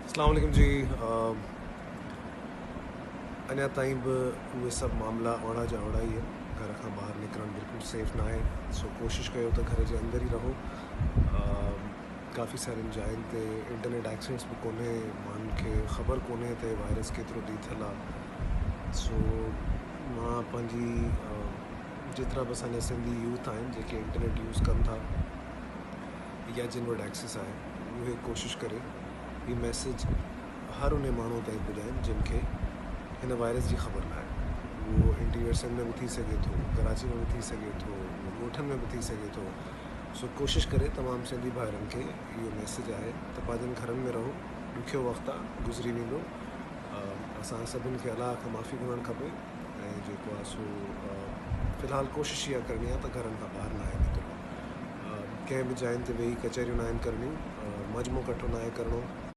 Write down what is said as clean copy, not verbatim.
اسلام عليڪم جي. اڃا تائين به اهي سڀ معاملا اوڙا جا اوڙا ئي آهن. گهر کان ٻاهر نڪرڻ بلڪل سيف ناهي، سو ڪوشش ڪيو ته گهر جي اندر ئي رهو. ڪافي سارين جاين تي انٽرنيٽ ايڪسيس به ڪونهي، ماڻهن کي خبر ڪونهي ته وائرس ڪيترو ليٿل آهي. سو مان پنهنجي جيترا به اسان جا سنڌي يوٿ آهن جيڪي انٽرنيٽ يوز ڪن ٿا يا جن وٽ ايڪسيس آهي، اهي ڪوشش ڪري هي ميسيج هر انهي ماڻهو تائين پڄائين جن کي هن وائرس جي خبر ناهي. اهو انٽيريئر سنڌ ۾ به ٿي سگهي ٿو، ڪراچي ۾ به ٿي سگهي ٿو، اهو ڳوٺن ۾ به ٿي سگهي ٿو. سو ڪوشش ڪري تمام سنڌي ڀائرن کي اهو ميسيج آهي ته پنهنجن گهرن ۾ رهو، ڏکيو وقت آ، گذري ويندو. اسان سڀن کي الله کان معافي گهرڻ کپي ۽ جيڪو آ سو في الحال ڪوشش اها ڪرڻي آ ته گهرن کان ٻاهر ناهي نڪرڻو، ڪنهن به جاين تي ويهي ڪچهريون ناهن ڪرڻيون، مجمعو ڪٺو ناهي ڪرڻو.